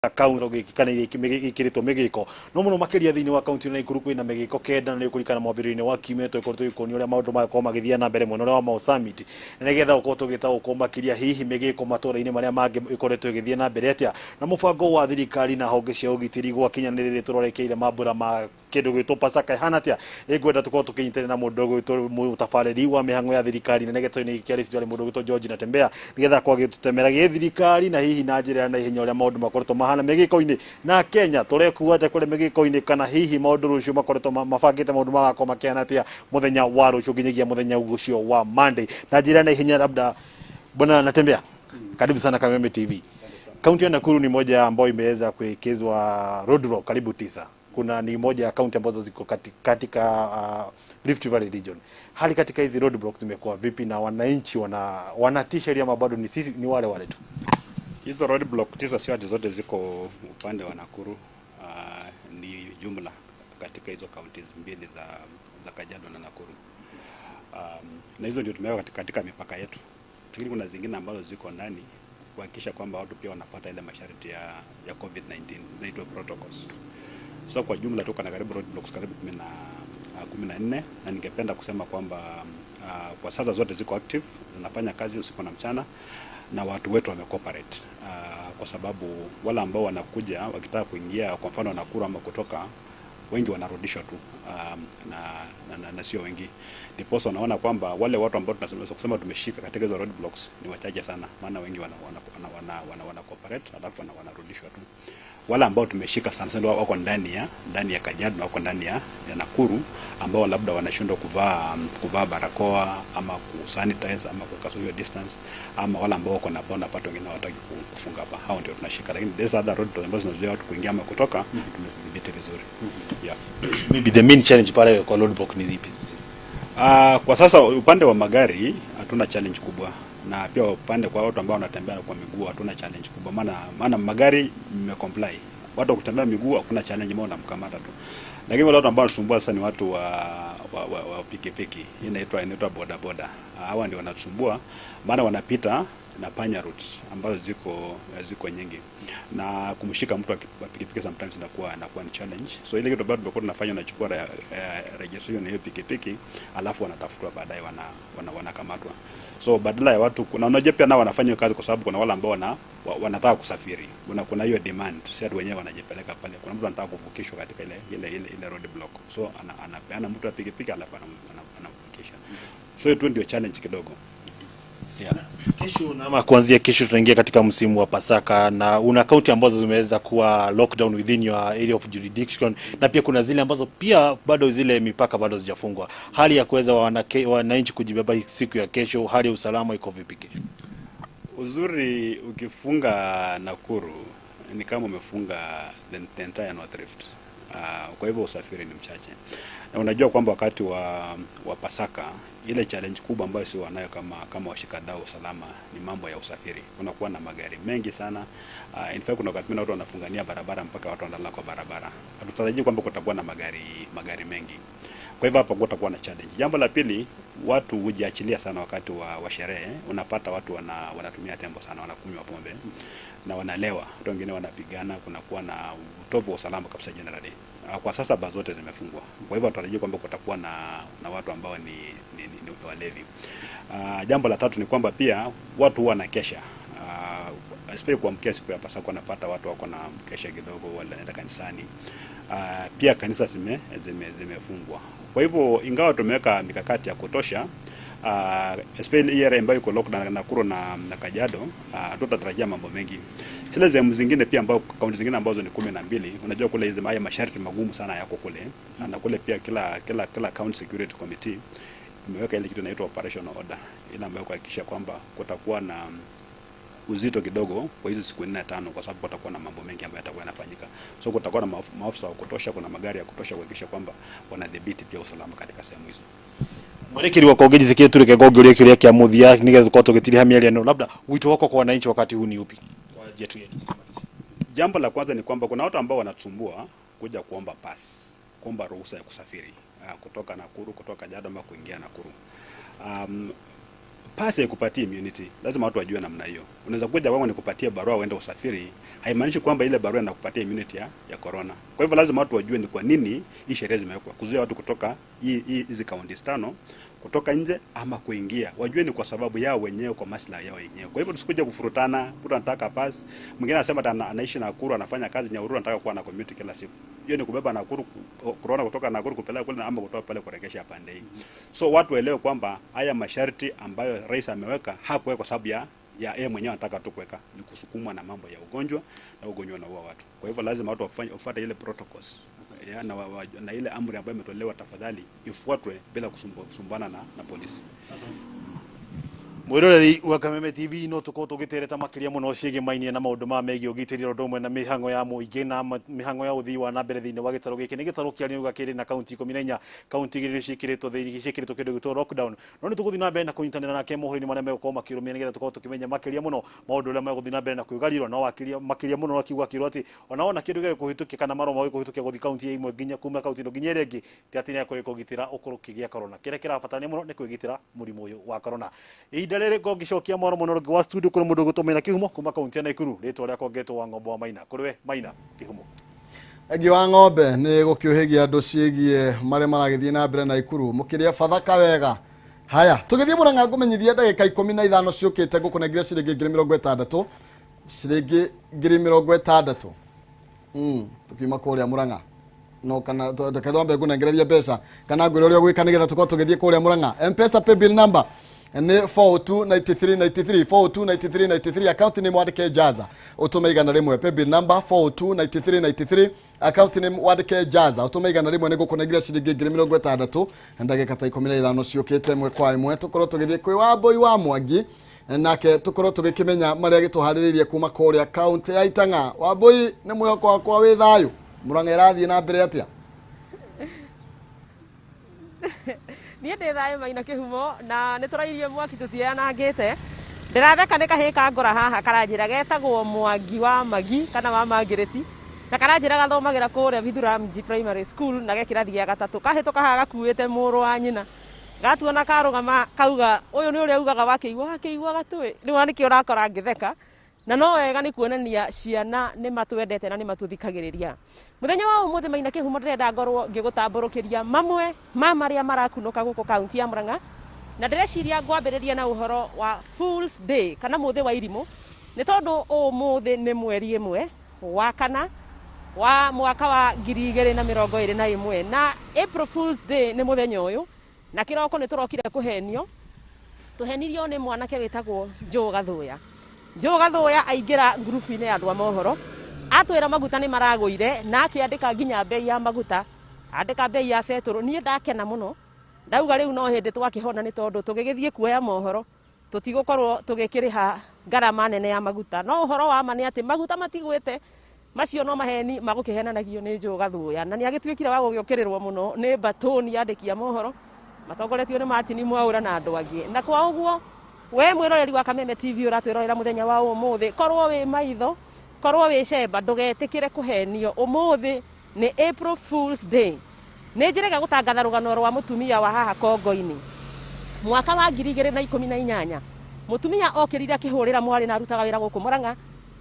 Kaunti giki kana ikiritwo migiko no muno makiria thiini wa kaunti ya Nakuru kwina migiko kenda na kurikana mwambĩrĩrio-inĩ wa kiumia tũgĩkorwo tũgĩkuonia ũrĩa maũndũ magakorwo magĩthiĩ na mbere mwena ũrĩa wa Mau Summit, na nĩgetha gũkorwo tũgĩtaũkwo makĩria hihi mĩgĩko matũra-inĩ marĩa mangĩ ĩkoretwo ĩgĩthiĩ na mbere atĩa na mũbango wa thirikari na honge cia ũgitĩri gwakinya nĩ rĩrĩ tũrorekeire mambura ma kĩndũ gĩtwo Pasaka ihana atĩa. Ĩngwenda tũkorwo tũkĩnyitanĩra na mũndũ ũgwĩtwo mũtabarĩri wa mĩhang'o ya thirikari na nĩgetha kĩa Rift Valley, mũndũ ũgwĩtwo George Natembeya, nĩgetha kwagĩtũtemera gĩ thirikari na hihi na njĩra ya naihenya ũrĩa maũndũ makoretwo mahana mĩgĩko-inĩ na Kenya tũrekuga atĩa kũrĩ mĩgĩko-inĩ, kana hihi maũndũ rũciũ makoretwo mabangĩte maũndũ magakorwo makĩhana atĩa mũthenya wa rũciũ nginyagia mũthenya ũcio wa Monday na njĩra ya naihenya. Labda Bwana Natembeya, karibu sana Kameme TV. Kaunti ya Nakuru ni moja ambayo imeweza kuwekezwa roadblock karibu tisa. Kuna ni moja ya kaunti ambazo ziko katika Rift Valley region. Hali katika hizi roadblocks zimekuwa vipi na wananchi wanatii sheria ama bado ni sisi ni wale wale tu? Hizo roadblock tisa sio ati zote ziko upande wa Nakuru. Ni jumla katika hizo counties mbili za Kajiado na Nakuru. Na hizo ndio tumeweka katika mipaka yetu, lakini kuna zingine ambazo ziko ndani kuhakikisha kwamba watu pia wanafuata ile masharti ya COVID-19, inaitwa protocols. So kwa jumla tuko na karibu roadblocks karibu 14, na ningependa kusema kwamba kwa sasa zote ziko active, zinafanya kazi usiku na mchana, na watu wetu wamecooperate, kwa sababu wale ambao wanakuja wakitaka kuingia kwa mfano Nakuru ama kutoka, wengi wanarudishwa tu, na sio wengi. Ndiposa unaona kwamba wale watu ambao tunasema kusema tumeshika katika hizo roadblocks ni wachache sana, maana wengi wana cooperate alafu wanarudishwa tu. Wale ambao tumeshika sana sana wako ndani ya Kajiado na wako ndani ya Nakuru, ambao labda wanashindwa kuvaa barakoa ama kusanitize ama kuweka social distance, ama wale ambao wako na bona pato, wengine hawataki kufunga hapa, hao ndio tunashika. Lakini these other road ambazo zinazuia watu kuingia ama kutoka, tumezidhibiti vizuri, yeah. Maybe the main challenge pale kwa roadblock ni zipi? Kwa sasa upande wa magari hatuna challenge kubwa, na pia upande kwa watu ambao wanatembea kwa miguu hatuna challenge kubwa, maana magari mmecomply, watu wa kutembea miguu hakuna challenge, maana unamkamata tu. Lakini wale watu ambao wanasumbua sasa ni watu wa pikipiki, hii inaitwa boda boda. Hawa ndio wanatusumbua, maana wanapita na panya routes ambazo ziko nyingi, na kumshika mtu wa pikipiki sometimes inakuwa ni challenge. So ile kitu ambayo tumekuwa tunafanya, unachukua registration ya hiyo pikipiki, alafu wanatafutwa baadaye, wanakamatwa. So badala ya watu kuna, unajua pia nao wanafanya hiyo kazi kwa sababu kuna wale ambao wanataka kusafiri, kuna hiyo demand, si ati wenyewe wanajipeleka pale. Kuna mtu anataka kuvukishwa katika ile road block, so anapeana mtu wa pikipiki alafu anamvukisha. So hiyo tu ndio challenge kidogo, yeah. Kesho ama kuanzia kesho tunaingia katika msimu wa Pasaka na una kaunti ambazo zimeweza kuwa lockdown within your area of jurisdiction, na pia kuna zile ambazo pia bado zile mipaka bado zijafungwa. Hali ya kuweza wananchi kujibeba siku ya kesho, hali ya usalama iko vipi kesho? Uzuri ukifunga Nakuru ni kama umefunga the entire North Rift. Kwa hivyo usafiri ni mchache, na unajua kwamba wakati wa Pasaka ile challenge kubwa ambayo si wanayo kama washikadau usalama ni mambo ya usafiri. Kunakuwa na magari mengi sana. In fact kuna wakati mwingine watu wanafungania barabara mpaka watu wanalala kwa barabara. Hatutarajii kwamba kutakuwa na magari mengi. Kwa hivyo hapa kutakuwa na challenge. Jambo la pili, watu hujiachilia sana wakati wa sherehe. Unapata watu wanatumia tembo sana, wanakunywa pombe na wanalewa, hata wengine wanapigana, kunakuwa na utovu wa usalama kabisa generally. Kwa sasa baa zote zimefungwa, kwa hivyo tutarajia kwamba kutakuwa na watu ambao ni walevi. Jambo la tatu ni kwamba pia watu huwa wanakesha, especially kuamkia siku ya Pasaka, wanapata watu wako na mkesha kidogo, wanaenda kanisani. Pia kanisa zimefungwa. Kwa hivyo ingawa tumeweka mikakati ya kutosha, especially hii area ambayo iko lockdown, Nakuru na Kajiado, hatutatarajia mambo mengi. Zile sehemu zingine pia ambao kaunti zingine ambazo ni 12, unajua kule hizi haya masharti magumu sana yako kule, na kule pia kila county security committee imeweka ile kitu inaitwa operational order, ile ambayo kuhakikisha kwamba kutakuwa na uzito kidogo kwa hizi siku nne tano, kwa sababu kutakuwa na mambo mengi ambayo yatakuwa yanafanyika. So kutakuwa na maafisa wa kutosha, kuna magari ya kutosha kuhakikisha kwamba wanadhibiti pia usalama katika sehemu hizo. Mwerekeri wakwa ũngĩnjĩtĩkĩrie tũreke ngũngĩũria kĩũria kĩa mũthia nĩgetha tũkorwo tũgĩtiriha mĩario ĩno, labda wito wako kwa wananchi wakati huu ni upi? Kwa yetu yetu. Jambo la kwanza ni kwamba kuna watu ambao wanatusumbua kuja kuomba pass, kuomba ruhusa ya kusafiri kutoka Nakuru, kutoka Kajiado ama kuingia Nakuru. Pasi haikupatii immunity. Lazima watu wajue namna hiyo. Unaweza kuja kwangu nikupatie barua uende usafiri, haimaanishi kwamba ile barua inakupatia immunity ya corona. Kwa hivyo lazima watu wajue ni kwa nini hii sheria zimewekwa kuzuia watu kutoka hizi kaunti 5 kutoka nje ama kuingia. Wajue ni kwa sababu yao wenyewe, kwa maslahi yao wenyewe. Kwa hivyo tusikuje kufurutana, mtu anataka pass, mwingine anasema anaishi Nakuru, anafanya kazi Nyahururu, anataka kuwa na commute kila siku. Hiyo ni kubeba Nakuru corona kutoka Nakuru kupeleka kule ama kutoka pale kuregesha pande hii. So watu waelewe kwamba haya masharti ambayo rais ameweka hakuweka kwa sababu ya yeye mwenyewe anataka tu kuweka, ni kusukumwa na mambo ya ugonjwa, na ugonjwa unaua watu. Kwa hivyo lazima watu wafuate ile protocols ya, na ile amri ambayo imetolewa tafadhali ifuatwe bila kusumbana na polisi. Mwiroreri wa Kameme TV no tukorwo tugitereta makiria muno ciĩgĩmainie na maũndũ ma megiĩ ũgitĩri ũndũ ũmwe na mĩhang'o ya mũingĩ na mĩhang'o ya ũthii wa na mbere thĩinĩ wa gĩtarũ gĩkĩ. Nĩ gĩtarũ kĩa Nĩuga kĩrĩ na kaunti 14, kaunti 2 ciĩkĩrĩtwo thĩinĩ, ciĩkĩrĩtwo kĩndũ gĩtwo lockdown. No nĩ tũgũthiĩ na mbere na kũnyitanĩra nake mohoro-inĩ marĩa megũkorwo makĩrũmia nĩgetha tũkorwo tũkĩmenya makĩria mũno maũndũ ũrĩa megũthiĩ na mbere na kwĩgarĩrwo. No makĩria mũno akiuga akĩrwo atĩ ona wona kĩndũ gĩa kũhĩtũkia kana marũa ma kũhĩtũkia gũthiĩ kaunti ĩmwe nginya kuma kaunti ĩno nginya ĩrĩa ĩngĩ, ti atĩ nĩ ekũgitĩra ũkorwo kĩgĩa corona. Kĩrĩa kĩrabatarania mũno nĩ kwĩgitĩra mũrimũ ũyũ wa corona. Ihinda rĩrĩ ngĩcokia mwaro mũno rũngĩ wa studio kũrĩ mũndũ ũgũtũmĩra Kĩhumo kuma kaunti ya Nakuru, rĩtwa rĩakwa ngetwo wa Ng'ombe wa Maina. Kũrĩ we Maina Kĩhumo. Engi wa Ng'ombe nĩ gũkĩũhĩgia andũ ciĩgiĩ marĩa maragĩthiĩ na mbere Nakuru mũkĩrĩa bathaka wega. Haya, tũgĩthiĩ Murang'a ngũmenyithia ndagĩka 15 ciũkĩte ngũkũnengera ciringi 60,000, ciringi 60,000. Tukiuma kũrĩa Murang'a no kana reke twambe ngũnengereria mbeca kana ngwĩre ũrĩa ũgwĩka nĩgetha tũkorwo tũgĩthiĩ kũrĩa Murang'a. M-Pesa paybill number ni 429393, 429393, account name wandĩke Jaza ũtũme 100. Paybill number 429393, account name wandĩke Jaza ũtũme 100 nĩ ngũkũnengera ciringi 60,000 ndagĩka ta 15 ciũkĩte ĩmwe kwa ĩmwe. Tũkorwo tũgĩthiĩ kwĩ Wambũi wa Mwangi nake tũkorwo tũgĩkĩmenya marĩa gĩtũharĩrĩirie kuma kũrĩa kaunti ya Itang'a. Wambũi, nĩ mwĩhoko wakwa wĩ thayũ. Murang'a ĩrathiĩ na mbere atĩa? Niĩ ndĩ thayũ Maina Kĩhumo, na nĩ tũrairie mwaki tũtianangĩte. Ndĩratheka nĩ kahĩĩ ka ngora haha karanjĩra getagwo Mwangi wa Magi kana wa Mangĩrĩti, na karanjĩra gathomagĩra kũrĩa Vithuramji Primary School na ge kĩrathi gĩa gatatũ. Kahĩtũka haha gakuĩte mũrũ wa nyina, gatuona karũgama kauga ũyũ nĩ ũrĩa ugaga wakĩigua wakĩigua gatũĩ. Rĩu nĩkĩo ũrakora ngĩtheka, na no wega nĩ kuonania ciana nĩ matwendete na nĩ matũthikagĩrĩria. Mũthenya wa ũmũthĩ Maina Kĩhumo ndĩrenda ngorwo ngĩgũtambũrũkĩria mamwe ma marĩa marakunũka gũkũ kaunti ya Murang'a, na ndĩreciria ngwambĩrĩria na ũhoro wa Fools Day kana mũthĩ wa irimũ, nĩ tondũ ũmũthĩ nĩ mweri 1 wa kana wa mwaka wa 2021, na April Fools Day nĩ mũthenya ũyũ, na kĩroko nĩ tũrokire kũhenio. Tũhenirio nĩ mwanake wĩtagwo Joe Gathuya. Joe Gathuya aingĩra ngurubu-inĩ ya andũ a mohoro, atwĩra maguta nĩ maragũire, na akĩandĩka nginya bei ya maguta, andĩka bei ya betũrũ. Niĩ ndakena mũno, ndauga rĩu no hĩndĩ twakĩhona, nĩ tondũ tũgĩgĩthiĩ kuoya mohoro tũtigũkorwo tũgĩkĩrĩha ngarama nene ya maguta. No ũhoro wa ma nĩ atĩ maguta matigwĩte, macio no maheni magũkĩhenanagio nĩ Joe Gathuya, na nĩ agĩtuĩkire wa gũgĩũkĩrĩrwo mũno nĩ mbatũni andĩki a mohoro matongoretio nĩ Martin Mwaura na andũ angĩ. Na kwa ũguo we mwĩroreri wa Kameme TV ũratwĩrorera mũthenya wa ũmũthĩ, korwo wĩ maitho, korwo wĩ cemba, ndũgetĩkĩre kũhenio. Ũmũthĩ nĩ April Fools Day. Nĩ njĩrĩga gũtangatha rũgano rwa mũtumia wa haha Kongo-inĩ. Mwaka wa 2018 mũtumia okĩrire akĩhũrĩra mwarĩ na arutaga wĩra gũkũ Murang'a,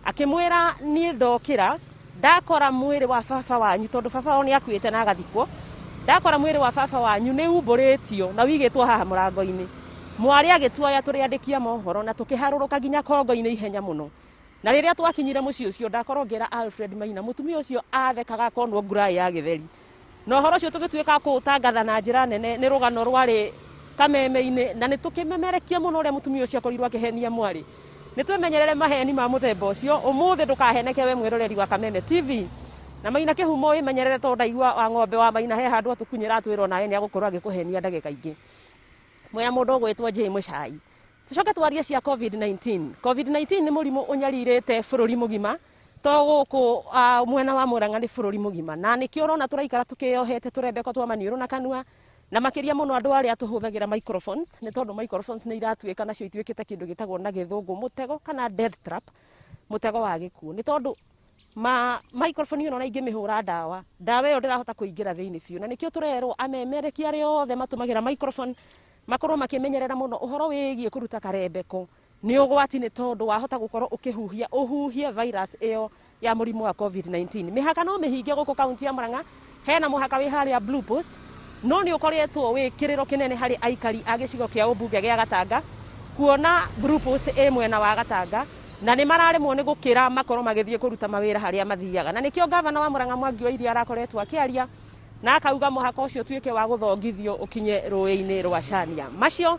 akĩmwĩra niĩ ndokĩra ndakora mwĩrĩ wa baba wanyu, tondũ baba wao nĩ akuĩte na agathikwo, ndakora mwĩrĩ wa baba wanyu nĩ umbũrĩtio na wigĩtwo haha mũrango-inĩ. Mwarĩ agĩtuoya tũrĩandĩkia mohoro na tũkĩharũrũka nginya Kongo-inĩ ihenya mũno. Na rĩrĩa twakinyire mũciĩ ũcio ndakorwo ngĩra Alfred Maina, mũtumia ũcio athekaga akonwo nguraĩ ya gĩtheri. Na ũhoro ũcio tũgĩtuĩka kũũtangatha na njĩra nene, nĩ rũgano rwarĩ Kameme-inĩ, na nĩ tũkĩmemerekia mũno ũrĩa mũtumia ũcio akorirwo akĩhenia mwarĩ. Nĩ twĩmenyerere maheni ma mũthemba ũcio. Ũmũthĩ ndũkaheneke we mwĩroreri wa Kameme TV. Na Maina Kĩhumo wĩmenyerere, tondũ ndaigua wa Ng'ombe wa Maina he handũ atũkunyĩra atwĩrwo nawe nĩ agũkorwo agĩkũhenia ndagĩka ingĩ. Mwena mũndũ ũgwĩtwo J Mũcai. Tũcoke twarie cia COVID-19. COVID-19 nĩ mũrimũ ũnyarirĩte bũrũri mũgima, to gũkũ mwena wa Murang'a nĩ bũrũri mũgima, na nĩkĩo ũrona tũraikara tũkĩohete tũrembeko twa maniũrũ na kanua, na makĩria mũno andũ arĩa tũhũthagĩra microphones, nĩ tondũ microphones nĩ iratuĩka nacio ituĩkĩte kĩndũ gĩtagwo na gĩthũngũ mũtego kana death trap, mũtego wa gĩkuũ, nĩ tondũ ma microphone ĩno na ingĩmĩhũra ndawa, ndawa ĩyo ndĩrahota kũingĩra thĩinĩ biũ, na nĩkĩo tũrerwo amemerekia arĩa othe matũmagĩra microphone makorwo makĩmenyerera mũno ũhoro wĩgiĩ kũruta karembeko nĩ ũgwati nĩ tondũ wahota gũkorwo ũkĩhuhia ũhuhie virus ĩyo ya mũrimũ wa COVID-19. Mĩhaka no mĩhinge gũkũ kaunti ya Murang'a, hena mũhaka wĩ harĩa Blue Post, no nĩ ũkoretwo wĩ kĩrĩro kĩnene harĩ aikari a gĩcigo kĩa ũmbunge gĩa Gatanga kuona Blue Post ĩ mwena wa Gatanga na nĩ mararemwo nĩ gũkĩra makorwo magĩthiĩ kũruta mawĩra harĩa mathiaga. Na nĩkĩo gavana wa Murang'a Mwangi wa Iria arakoretwo akĩaria na akauga mũhaka ũcio ũtuĩke wa gũthongithio ũkinye rũĩ-inĩ rwa Cania. Macio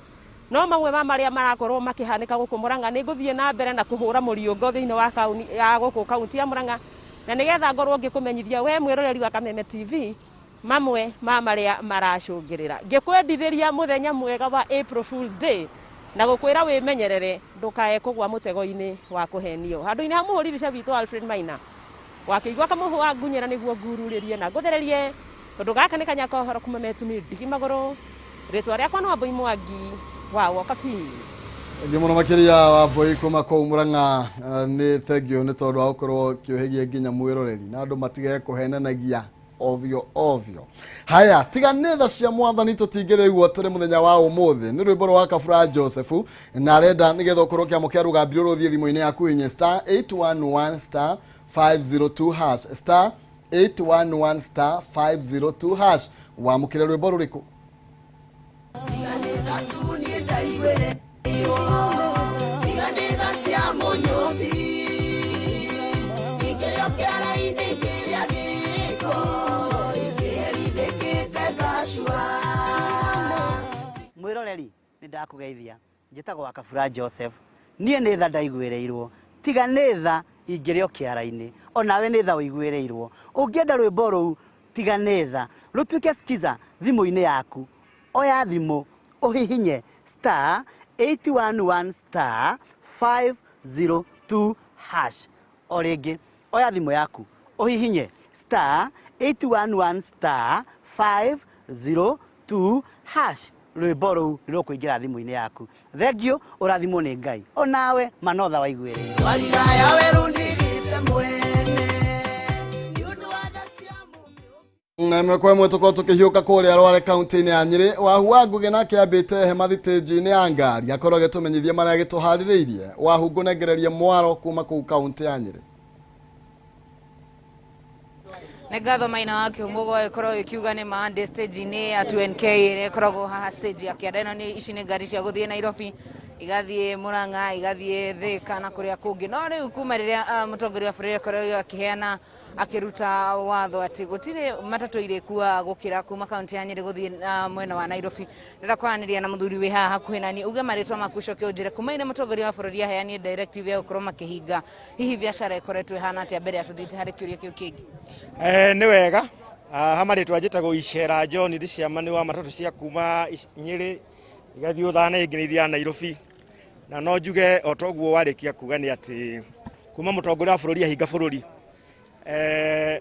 no mamwe ma marĩa marakorwo makĩhanĩka gũkũ Murang'a. Nĩ ngũthiĩ na mbere na kũhũra mũriũngo thĩinĩ wa kaunti ya gũkũ kaunti ya Murang'a, na nĩgetha ngorwo ngĩkũmenyithia we mwĩroreri wa Kameme TV mamwe ma marĩa maracũngĩrĩra. Ngĩkwendithĩria mũthenya mwega wa April Fool's Day na gũkwĩra wĩmenyerere ndũkae kũgwa mũtego-inĩ wa kũhenio. Handũ-inĩ ha mũhũri mbica witũ Alfred Maina wakĩigua kamũhũ wa ngunyĩra nĩguo ngururĩrie na ngũthererie, tondũ gaka nĩ kanya ka ũhoro kuma metumi ndigi magũrũ. Rĩtwa rĩakwa nĩ Wambui Mwangi wa Wokabi. Thengiũ mũno makĩria Wambui kuma kũu Murang'a. Nĩ thengiũ nĩ tondũ wa gũkorwo kĩũhĩgia nginya mwĩroreri na andũ matige kũhenanagia ovyo ovyo. Haya, tiga nĩ tha cia mwathani tũtingĩrĩguo tũrĩ mũthenya wa ũmũthĩ. Nĩ rwĩmbo rwa Kabura Joseph na arenda nĩgetha ũkorwo ũkĩamũkĩra rũgambiro rũthiĩ thimũ-inĩ yaku hinya star 811 star 502 hash, star 811 star 502 hash. Wamũkĩre rwĩmbo rũrĩkũ? Mwiroreri nĩ ndakũgeithia, njĩtagwo wa Kabura Joseph. Niĩ nĩ tha ndaiguĩrĩirwo, tiga nĩ tha ingĩrĩ o kĩara-inĩ, onawe nĩ tha ũiguĩrĩirwo. Ũngĩenda rwĩmbo rũu tiga nĩ tha rũtuĩke skiza thimũ-inĩ yaku, oya thimũ ũhihinye star 811 star 502 hash. O rĩngĩ oya thimũ yaku ũhihinye star 811 star 502 hash. Rwĩmbo rũu nĩ rũkũingĩra thimũ-inĩ yaku. Thengiũ, ũrathimwo nĩ Ngai, onawe manotha waiguĩrĩirwo. Na ĩmwe kwa ĩmwe tũkorwo tũkĩhiũka kũrĩa Rware kaunti-inĩ ya Nyĩrĩ. Wahu wa Ngũgĩ nake ambĩte hema thitĩnji-inĩ ya ngari akorwo agĩtũmenyithia marĩa agĩtũharĩrĩirie. Wahu, ngũnengererie mwaro kuma kũu kaunti ya Nyĩrĩ. Nĩ ngatho Maina wa Kĩhumo gwagĩkorwo ĩkiuga nĩ ma ndĩ stage-inĩ ya 2NK ĩrĩa ĩkoragwo haha stage ya kĩanda. Ĩno nĩ ici nĩ ngari cia gũthiĩ Nairobi, igathiĩ Murang'a, igathiĩ Thika na kũrĩa kũngĩ. No rĩu kuma rĩrĩa mũtongoria wa bũrũri akoretwo akĩheana akĩruta watho atĩ gũtirĩ matatũ irĩkuaga gũkĩra kuma kaunti ya Nyĩrĩ gũthiĩ mwena wa Nairobi, ndĩrenda kwaranĩria na mũthuri wĩ haha hakuhĩ nani. Uge marĩtwa maku ũcoke ũnjĩre kuma-inĩ mũtongoria wa bũrũri aheanire directive ya gũkorwo makĩhinga, hihi biacara ĩkoretwo ĩhana atĩa mbere ya tũthiĩte harĩ kĩũria kĩu kĩngĩ? Nĩ wega. Ha marĩtwa njĩtagwo Icera John, ndĩ ciamani wa matatũ cia kuma Nyĩrĩ igathiĩ Ũthana, ĩngĩ nĩ ithiaga Nairobi. Na no njuge o toguo warĩkia kuga nĩ atĩ kuma mũtongoria wa bũrũri ahinga bũrũri,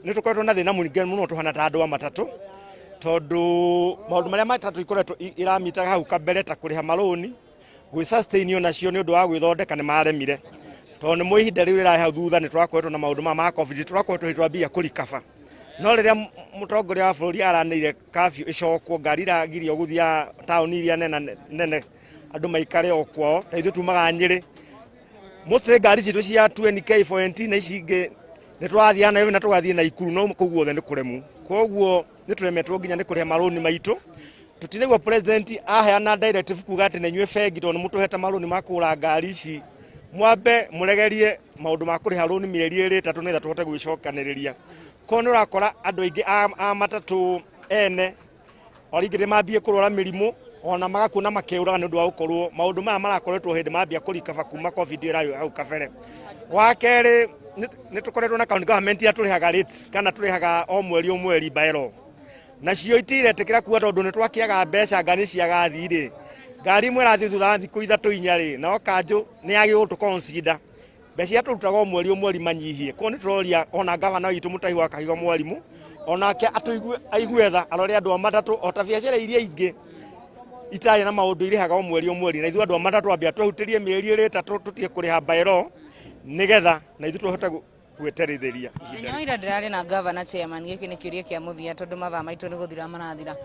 nĩ tũkoretwo na thĩna mũingĩ mũno tũhana ta andũ a matatũ, tondũ maũndũ marĩa matatũ ikoretwo iramitaga hau kabere ta kũrĩha marũni, gwĩ sustain onacio nĩ ũndũ wa gwĩthondeka nĩ maremire, tondũ nĩ mũ ihinda rĩu rĩrarĩ hau thutha nĩ tũrakoretwo na maũndũ maya ma COVID, tũrakoretwo twambia kũrikaba. No rĩrĩa mũtongoria wa bũrũri aranĩire curfew ĩcokwo, ngari iragirio gũthiĩ taũni iria nene nene, andũ maikare o kwao, ta ithuĩ tumaga Nyĩrĩ. Mostly ngari citũ cia 2NK, 4NT na ici ingĩ nĩ tũrathiaga Nairobi na tũgathiĩ Naikuru, no kũu guothe nĩ kũremu. Koguo nĩ tũremetwo nginya nĩ kũrĩha marũni maitũ. Tũtiraigua president aheana directive kuga atĩ na inyuĩ bengi, tondũ nĩ mũtũhete marũni ma kũgũra ngari ici, mwambe mũregerie maũndũ ma kũrĩha rũni mĩeri ĩrĩ ĩtatũ nĩgetha tũhote gwĩcokanĩrĩria. Koguo nĩ ũrakora andũ aingĩ a matatũ ene o rĩngĩ nĩ mambie kũrwara mĩrimũ ona magakua na makeũraga nĩ ũndũ wa gũkorwo maũndũ maya marakoretwo hĩndĩ mambia kũrikaba kuma COVID ĩrarĩ hau kabere. Wa kerĩ, nĩ tũkoretwo na county government iria tũrĩhaga rates kana tũrĩhaga o mweri o mweri bylaw, nacio itiretĩkĩra kuga tondũ nĩ twakĩaga mbeca, ngari ciaga thirĩ, ngari ĩmwe ĩrathiĩ thutha wa thikũ ithatũ inya rĩ, nao kanjũ nĩ yagĩrĩirwo gũtũ consider mbeca iria tũrutaga o mweri o mweri manyihie. Koguo nĩ tũroria ona gavana witũ Mũtahi wa Kahiga Mwarimũ onake atũigue, aigue tha, arore andũ a matatũ o ta biacara iria ingĩ itarĩ na maũndũ irĩhaga o mweri o mweri, na ithuĩ andũ a matatũ ambia twehutĩrie mĩeri ĩrĩ ĩtatũ tũtige kũrĩha bylaw nĩgetha na ithuĩ tũhote Gweterithĩria. Mũthenya wa ira ndĩrarĩ na gavana chairman. Gĩkĩ nĩ kĩũria kĩa mũthia tondũ mathaa maitũ nĩ gũthira marathira.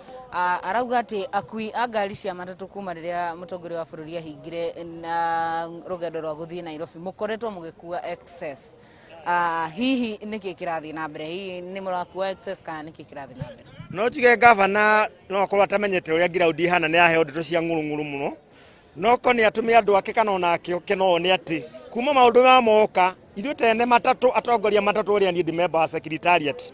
Arauga atĩ akui a ngari cia matatũ kuma rĩrĩa mũtongoria wa bũrũri ahingire na rũgendo rwa gũthiĩ Nairobi mũkoretwo mũgĩkua excess. Hihi nĩkĩ kĩrathiĩ na mbere? Hihi nĩ mũrakua excess kana nĩkĩ kĩrathiĩ na mbere? No njuge gavana no akorwo atamenyete ũrĩa ground ihana, nĩ aheo ndeto cia ng'ũrũng'ũrũ mũno, no ko nĩ atũme andũ ake kana onake oke no one atĩ kuma maũndũ maya moka, ithuĩ tene matatũ, atongoria matatũ ũrĩa niĩ ndĩ member wa secretariat,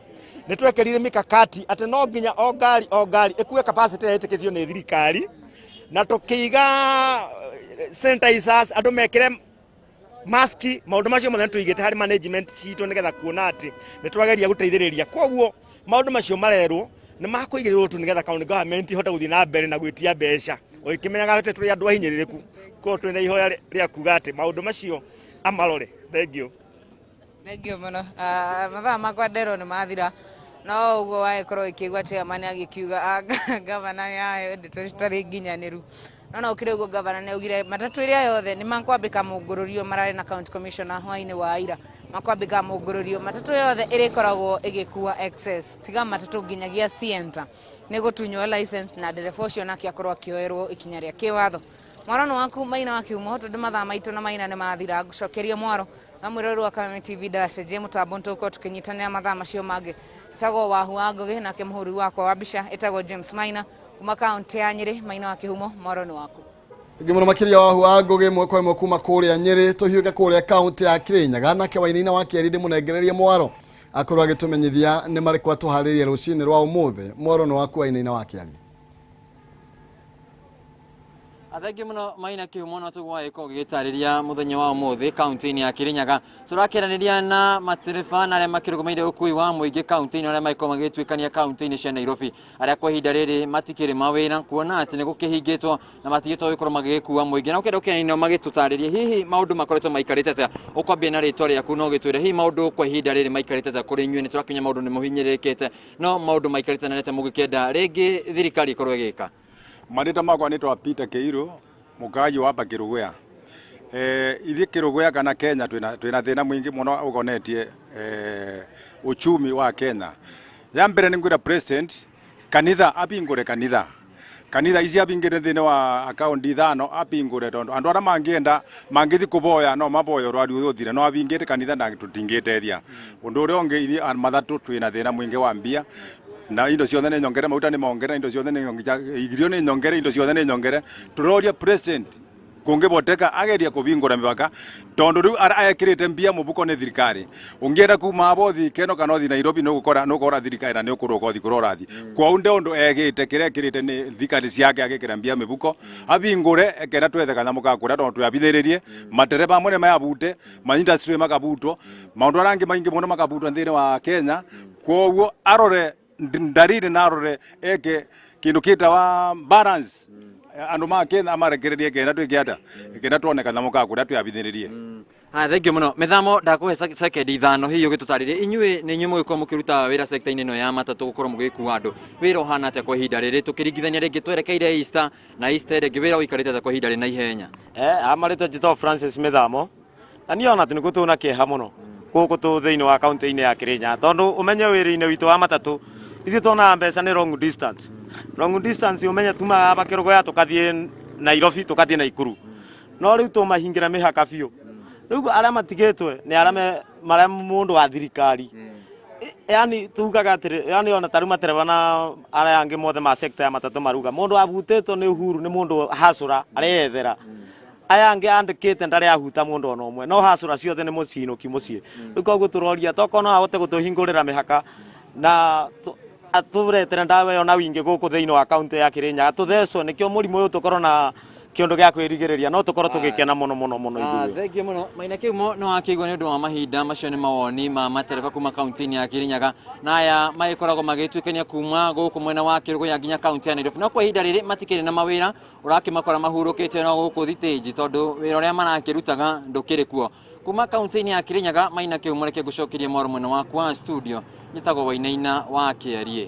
nĩ twekĩrire mikakati atĩ no nginya o ngari o ngari ĩkue capacity ĩrĩa ĩtĩkĩtio nĩ thirikari, na tũkĩiga sanitizers, andũ mekĩre maski. Maũndũ macio mothe nĩ tũigĩte harĩ management citũ nĩgetha kuona atĩ nĩ twageria gũteithĩrĩria. Koguo maũndũ macio marerwo nĩ makũigĩrĩrwo tu nĩgetha county government ihote gũthiĩ na mbere na gwĩtia mbeca o ĩkĩmenyaga atĩ tũrĩ andũ ahinyĩrĩrĩku. Koguo twĩna ihoya rĩa kuga atĩ maũndũ macio amarore. Thank you. Thank you mũno. Mathaa makwa nderwo nĩ mathira, no ũguo wagĩkorwo ĩkĩigua chairman agĩkiuga gavana yayo ndeto citarĩ nginyanĩru. No ũkĩrĩ ũguo, gavana nĩ augire matatũ ĩrĩa yothe nĩ makwambĩka mũngũrũrio. Mararĩ na county commissioner hwainĩ wa ira, makwambĩka mũngũrũrio matatũ yothe ĩrĩkoragwo ĩgĩkua excess, tiga matatũ nginyagia Sienta, nĩ gũtunywo license na ndereba ũcio nake akorwo akĩoerwo ikinya rĩa kĩwatho. Mwaro waku Maina wa Kiumo, tondũ mathaa maitũ na Maina nĩ mathira, ngũcokeria mwaro na mwĩrori wa Kameme TV. Ndacenjie mũtambo, nĩtũgũkorwo tũkĩnyitanĩra mathaa macio mangĩ. Ĩtagwo Wahu wa Ngũgĩ, nake mũhũri wakwa wa mbica ĩtagwo James Maina kuma kaunti ya Nyĩrĩ. Maina wa Kĩhumo, mwaro nĩ waku. Ngĩ mũno makĩria Wahu wa Ngũgĩ ĩmwe kwa ĩmwe kuma kũrĩa Nyĩrĩ. Tũhiũke kũrĩa kaunti ya Kĩrĩnyaga, nake Wainaina wa Kĩeri ndĩmũnengererie mwaro akorwo agĩtũmenyithia nĩ marĩkũ atũharĩrie rũcinĩ rwa ũmũthĩ. Mwaro nĩ waku, Wainaina wa Kĩari. Thengiũ mũno, Maina Kĩhumo. No tũguo wagĩkorwo ũgĩgĩtarĩria mũthenya wa ũmũthĩ kaunti-inĩ ya Kĩrĩnyaga tũrakĩaranĩria na matereba na arĩa makĩrũgamĩrĩire ũkui wa mũingĩ kaunti-inĩ, arĩa magĩkorwo magĩgĩtuĩkania kaunti-inĩ cia Nairobi, arĩa kwa ihinda rĩrĩ matikĩrĩ mawĩra kuona atĩ nĩ gũkĩhingĩtwo na matigĩtwo gũkorwo magĩgĩkua mũingĩ, na ũkĩenda ũkĩaranĩria nao magĩtũtarĩrie hihi maũndũ makoretwo maikarĩte atĩa. Ũkwambia na rĩtwa rĩaku no ũgĩtwĩre hihi maũndũ kwa ihinda rĩrĩ maikarĩte atĩa kũrĩ inyuĩ. Nĩ tũrakinya maũndũ nĩ mũhinyĩrĩrĩkĩte, no maũndũ maikarĩte na nĩatĩa mũgĩkĩenda rĩngĩ thirikari ĩkorwo ĩgĩka? Marĩtwa makwa nĩtwa Peter Keiru, mũkaji wa hapa Kĩrũgũya. Ithuĩ Kĩrũgũya kana Kenya twĩna thĩna mũingĩ mũno ũkonetie uchumi wa Kenya. Ya mbere nĩ ngwĩra president kanitha apingũre kanitha ici apingĩre thĩinĩ wa akaunti ithano, apingũre tondũ andũ arĩa mangĩenda mangĩthi kũboya no maboye ũrwaru ũthire, no apingĩte kanitha na tũtingĩteithia. Ũndũ ũrĩa ũngĩ, ithuĩ mathatũ twĩna thĩna mũingĩ wa mbia na indo ciothe nĩ nyongere, maguta nĩ mongere, indo ciothe nĩ nyongere, irio nĩ nyongere, indo ciothe nĩ nyongere. Tũroria president kũngĩboteka agerie kũbingũra mĩbaka tondũ rĩu ekĩrĩte mbia mũbuko nĩ thirikari. Ũngĩenda kuma abo ũthiĩ Keno kana ũthiĩ Nairobi, nĩ ũgũkora thirikari na nĩ ũkũrũka ũthiĩ kũrĩa ũrathiĩ. Kwa unde ũndũ egĩte kĩrĩa ekĩrĩte nĩ thirikari ciake agĩkĩra mbia mĩbuko, abingũre ekenda twethe kanyamũ ka kũrĩa tondũ twĩabithĩrĩrie matereba amwe nĩ mayabute ma industry makabutwo, maũndũ arĩa angĩ maingĩ mũno makabutwo thĩinĩ wa Kenya. Koguo arore ndariri na arore eke kindu kitawa balance, andu ma Kenya amarekererie kenda twike atia, kenda tuone kanyamũ ka kũrĩa twĩabithĩrĩrie. Haya, thengiũ mũno Mĩthamo. Ndakũhe sekendi 5 hihi ũgĩtũtarĩrie inyuĩ nĩ inyuĩ mũgĩkorwo mũkĩruta wĩra sector-inĩ ĩno ya matatũ, gũkorwo mũgĩkua andũ, wĩra ũhana atĩa kwa ihinda rĩrĩ tũkĩringithania rĩngĩ twerekeire Easter na Easter rĩngĩ, wĩra ũikarĩte atĩa kwa ihinda rĩ na ihenya? Amarĩtwa njĩtagwo Francis Mĩthamo, na niĩ ona atĩ nĩguo tũna kĩeha mũno gũkũ tũ thĩinĩ wa kaunti-inĩ ya Kĩrĩnyaga, tondũ ũmenye wĩra-inĩ witũ wa matatũ ithuĩ tuonaga mbeca nĩ long distance. Long distance, ũmenye tumaga aba Kĩrũgũya tũkathiĩ Nairobi, tũkathiĩ Naikuru, no rĩu tũmahingĩra mĩhaka biũ. Rĩu arĩa matigĩtwe nĩ arĩa marĩa mũndũ wa thirikari, yani tugaga atĩrĩ, yani ona tarĩu matereba na arĩa angĩ mothe ma sector ya matatũ maruga mũndũ abutĩtwo nĩ Uhuru nĩ mũndũ hacũra areyethera, aya angĩ andĩkĩte ndarĩ ahuta mũndũ ona ũmwe, no hacũra ciothe nĩ mũcinũki mũciĩ. Rĩu koguo tũroria tokorwo no ahote gũtũhingũrĩra mĩhaka na atũretere ndawa ĩyo na wingĩ gũkũ thĩinĩ wa kaunti ya Kĩrĩnyaga, tũthecwo nĩkĩo mũrimũ ũyũ, tũkorwo na kĩũndũ gĩa kwĩrigĩrĩria, no tũkorwo tũgĩkena mũno mũno mũno ithuĩ. Thengiũ mũno, Maina Kĩhumo. Nĩ wakĩigua nĩ ũndũ wa mahinda, macio nĩ mawoni ma matereba kuma kaunti-inĩ ya Kĩrĩnyaga, na aya magĩkoragwo magĩtuĩkania kuma gũkũ mwena wa Kĩrũgũya nginya kaunti ya Nairobi, no kwa ihinda rĩrĩ matikĩrĩ na mawĩra, ũrakĩmakora mahurũkĩte no gũkũ thitĩnji tondũ wĩra ũrĩa marakĩrutaga ndũkĩrĩ kuo. Kuma kaunti-inĩ ya Kĩrĩnyaga, Maina Kĩhumo, reke ngũcokerie mwaro mwena waku wa studio. Njĩtagwo Wainaina wa Kĩarie.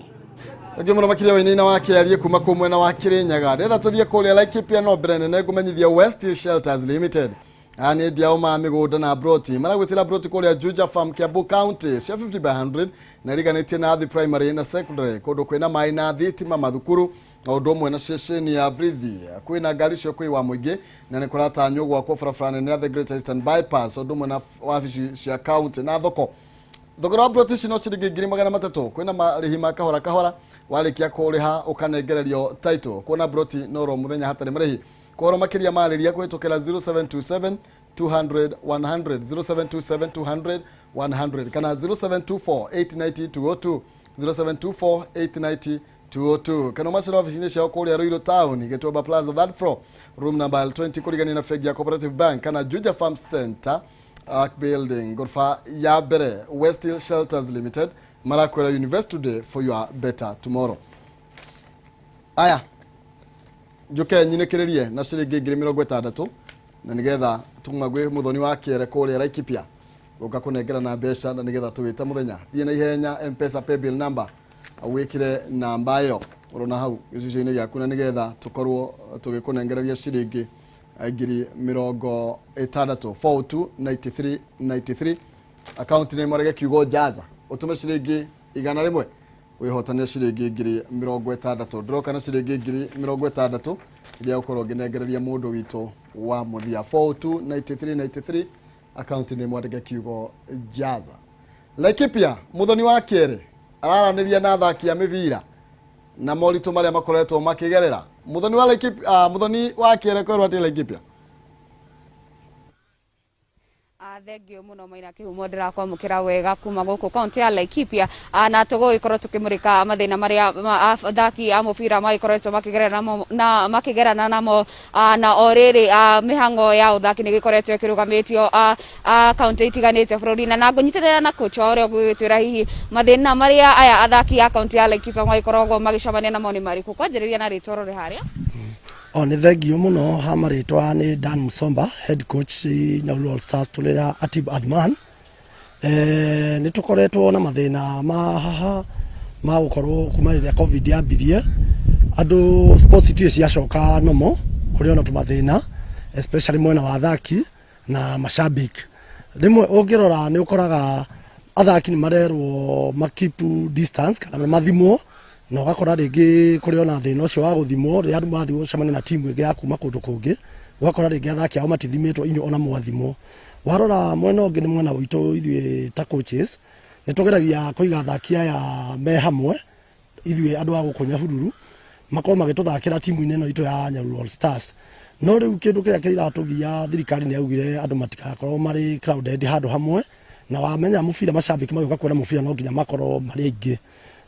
Thengiũ mũno makĩria, Wainaina wa Kĩarie kuma kũu mwena wa Kĩrĩnyaga. Ndĩrenda tũthiĩ kũrĩa Laikipia, no mbere nene ngũmenyithia West Hill Shelters Limited. Aya nĩ endia ao ma mĩgũnda na broti maragwĩtĩra broti kũrĩa Juja Farm, Kiambu County, cia 50 by 100 na iriganĩtie na Athi Primary na Secondary, kũndũ kwĩna maĩ na thitima, mathukuru o ũndũ ũmwe na ceceni ya Vrithi. Kwĩna ngari cia ũkuui wa mũingĩ na nĩ kũratanywo gwakwo barabara nene ya the Great Eastern Bypass, o ũndũ ũmwe na wabici cia county na thoko. Thogora wa broti ici no ciringi 300,000. Kwĩna marĩhi ma kahora kahora, warĩkia kũrĩha ũkanengererio title. Kuona broti no ro mũthenya hatarĩ marĩhi. Kũhoro makĩria marĩria kũhĩtũkĩra 0727 200 100, 0727 200 100 kana 0724 890 202, 0724 890 202, kana ũmacĩra obici-inĩ ciao kũrĩa Ruiru Town, Gĩtuamba Plaza, third floor, room number L20, kũrigania na bengi ya Cooperative Bank, kana Juja Farm Center Ark Building, ngoroba ya mbere. West Hill Shelters Limited marakwĩra, "Invest today for your better tomorrow." Aya, njuke nyinĩkĩrĩrie na ciringi 60,000 na nĩgetha tuma gwĩ Mũthoni wa Kĩere kũrĩa Laikipia gũka kũnengerana mbeca na nĩgetha tũwĩte mũthenya. Thiĩ na ihenya M-Pesa paybill number, wĩkĩre namba ĩyo ũrona hau gĩcicio-inĩ gĩaku na nĩgetha tũkorwo tũgĩkũnengereria ciringi 60,000. 42 93 93, akaunti nĩ marege kiugo "jaza", ũtũme ciringi 100, wĩhotanĩre ciringi 60,000. Ndĩroka na ciringi 60,000 iria ũkorwo ngĩnengereria mũndũ witũ wa mũthia. 42 93 93, akaunti nĩ mwandĩke kiugo "jaza". Laikipia, Mũthoni wa Kĩere araranĩria na athaki a mĩbira na moritũ marĩa makoretwo makĩgerera. Mũthoni wa Laikipia, Mũthoni wa Kĩere, kwĩrwo atĩ Laikipia. Thengio muno Maina Kihumo, ndĩrakwamũkĩra wega kuma gũkũ kaunti ya Laikipia. Na tũgũgĩkorwo tũkĩmũrĩka mathĩna marĩa athaki a mũbira magĩkoretwo makĩgerera namo na makĩgerana namo. Na o rĩrĩ mĩhang'o ya ũthaki nĩ ĩgĩkoretwo ĩkĩrũgamĩtio kaunti itiganĩte bũrũri-inĩ, na ngũnyitĩrĩra na coach wa ũrĩa ũgũgĩtwĩra hihi mathĩna marĩa aya athaki a kaunti ya Laikipia magĩkoragwo magĩcemania namo nĩ marĩkũ. Kwanjĩrĩria na rĩtwa rũrĩ harĩa. O nĩ thengio mũno. Ha marĩtwa nĩ Dan Musomba, head coach Nyahururu All Stars, tũrĩ Atib Adman. Nĩ tũkoretwo na mathĩna ma haha ma gũkorwo kuma rĩrĩa COVID yambirie, andũ sports itirĩ ciacoka nomo. Kũrĩ ona tũmathĩna, especially mwena wa athaki na mashabiki. Rĩmwe ũngĩrora nĩ ũkoraga athaki nĩ marerwo ma keep distance kana mathimwo, na ũgakora rĩngĩ kũrĩ ona thĩna ũcio wa gũthimwo rĩrĩa andũ marathiĩ gũcemania na timu ĩngĩ ya kuma kũndũ kũngĩ, ũgakora rĩngĩ athaki ao matithimĩtwo, inyuĩ ona mwathimwo. Warora mwena ũngĩ nĩ mwena witũ ithuĩ ta coaches, nĩ tũgeragia kũiga athaki aya me hamwe. Ithuĩ andũ a gũkũ Nyahururu makorwo magĩtũthakĩra timu-inĩ ĩno itũ ya Nyahururu All Stars, no rĩu kĩndũ kĩrĩa kĩratũgia, thirikari nĩ yaugire andũ matikakorwo marĩ crowded handũ hamwe, na wamenya mũbira, macambĩki magĩũka kuona mũbira no nginya makorwo marĩ aingĩ.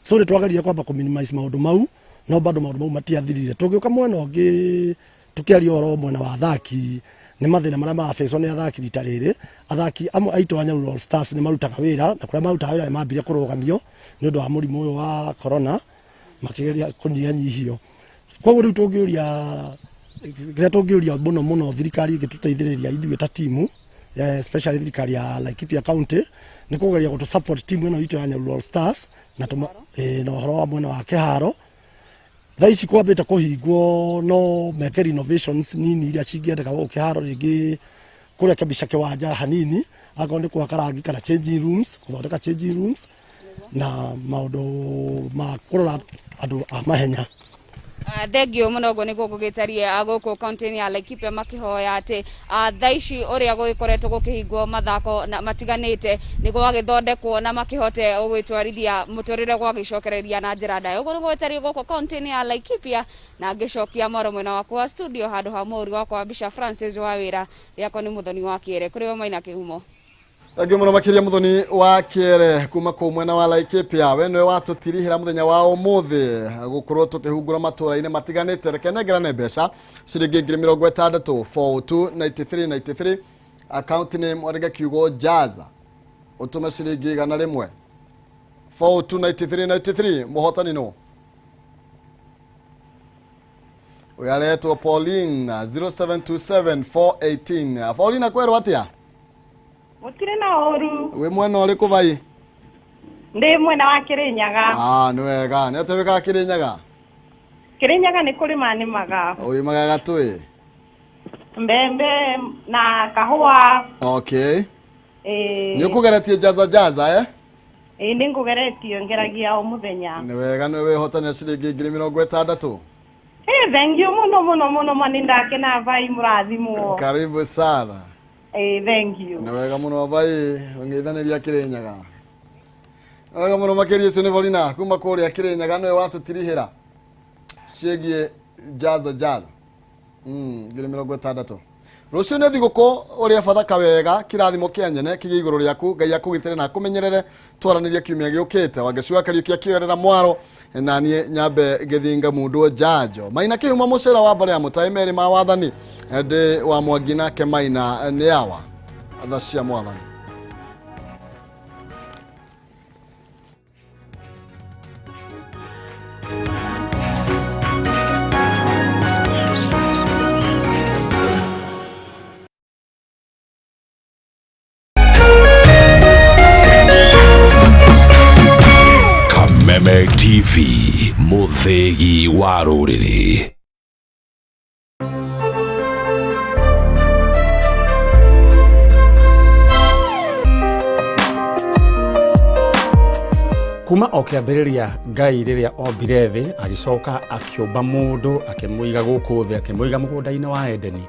So nĩ twageririe kwamba kũ minimize maũndũ mau, no bado maũndũ mau matiathirire. Tũngĩũka mwena ũngĩ, tũkĩaria ũhoro mwena wa athaki, nĩ mathĩna marĩa marabecwo nĩ athaki rita rĩrĩ. Athaki amwe aitũ a Nyahururu All Stars nĩ marutaga wĩra, na kũrĩa marutaga wĩra nĩ mambire kũrũgamio nĩ ũndũ wa mũrimũ ũyũ wa corona, makĩgeria kũnyihanyihio. Koguo rĩu tũngĩũria, kĩrĩa tũngĩũria mũno mũno thirikari ĩngĩtũteithĩrĩria ithuĩ ta timu, especially thirikari ya Laikipia County, nĩ kũgeria gũtũ support timu ĩno itũ ya Nyahururu All Stars na na ũhoro wa mwena wa kĩharo. Thaa ici kwambĩte kũhingwo, no meke renovations nini iria cingĩendeka gũkũ kĩharo, rĩngĩ kũrekebisha kĩwanja hanini, akorwo nĩ gwaka rangi kana changing rooms, gũthondeka changing rooms na maũndũ ma kũrora andũ a mahenya. Thengio mũno. Ũguo nĩguo gũgĩtarie gũkũ kaunti-inĩ ya Laikipia, makĩhoya atĩ thaa ici ũrĩa gũgĩkoretwo gũkĩhingwo mathako na matiganĩte nĩguo gwagĩthondekwo na makĩhote gũgĩtwarithia mũtũrĩre gwagĩcokereria na njĩra ndaya. Ũguo nĩguo gũtariĩ gũkũ kaunti-inĩ ya Laikipia, na ngĩcokia mwaro mwena wakwa wa studio handũ ha mũhũri wakwa wa mbica Francis wa wĩra rĩakwa nĩ Mũthoni wa Kĩere. Kũrĩ we Maina Kĩhumo. Thank you mũno makĩria, Mũthoni wa Kĩere kuma kũu mwena wa Laikipia. We nĩwe watũtirihĩra mũthenya wa ũmũthĩ gũkorwo tũkĩhungura matũra-inĩ matiganĩte. Reke nengerane mbeca ciringi 60,000. 42 93 93, account name wandĩke kiugo "jaza", ũtũme ciringi 100. 42 93 93, mũhotani no ũyũ aretwo Pauline, 0727 418. Pauline, akwĩrwo atĩa? Gũtirĩ na ũru. Wĩ mwena ũrĩkũ vai? Ndĩ mwena wa Kĩrĩnyaga. Ah, nĩ wega. Nĩ atĩa wĩkaga Kĩrĩnyaga? Kĩrĩnyaga nĩ kũrĩma nĩmaga. Ũrĩmaga gatũĩ? Mbembe na kahũa. Okay. Ĩĩ. Nĩ ũkũgeretie jaza jaza eh? Ĩĩ nĩ ngũgeretie ngeragia o mũthenya. Nĩ wega nĩ wĩhotanĩra ciringi 60,000. Eh, thank you muno muno muno ma nĩ ndakena vai mũrathimwo. Karibu sana. Eh, thank you. Nĩ wega mũno vai ũng'ethanĩria Kĩrĩnyaga. Nĩ wega mũno makĩria ũcio nĩ Volina kuma kũrĩa Kĩrĩnyaga nĩwe watũtirihĩra ciĩgiĩ jaza jaza. 60,000. Rũciũ nĩ thigũkũ ũrĩa bathaka wega kĩrathimo kĩa nyene kĩgĩe igũrũ rĩaku Ngai akũgitĩre na akũmenyerere twaranĩrie kiumia gĩũkĩte Wangeci wa Kariũki akĩoerera mwaro na niĩ nyambe ngĩthinga mundu njanjo Maina Kĩhumo mũcera wa mbare ya mũtaĩ merĩ ma wathani ndĩ wa Mwangi nake Maina nĩ awa tha cia mwathani. Kameme TV muthegi wa rũrĩrĩ. Kuma o kĩambĩrĩria Ngai rĩrĩa ombire thĩ agĩcoka akĩũmba mũndũ akĩmũiga gũkũ thĩ akĩmũiga mũgũnda-inĩ wa Edeni.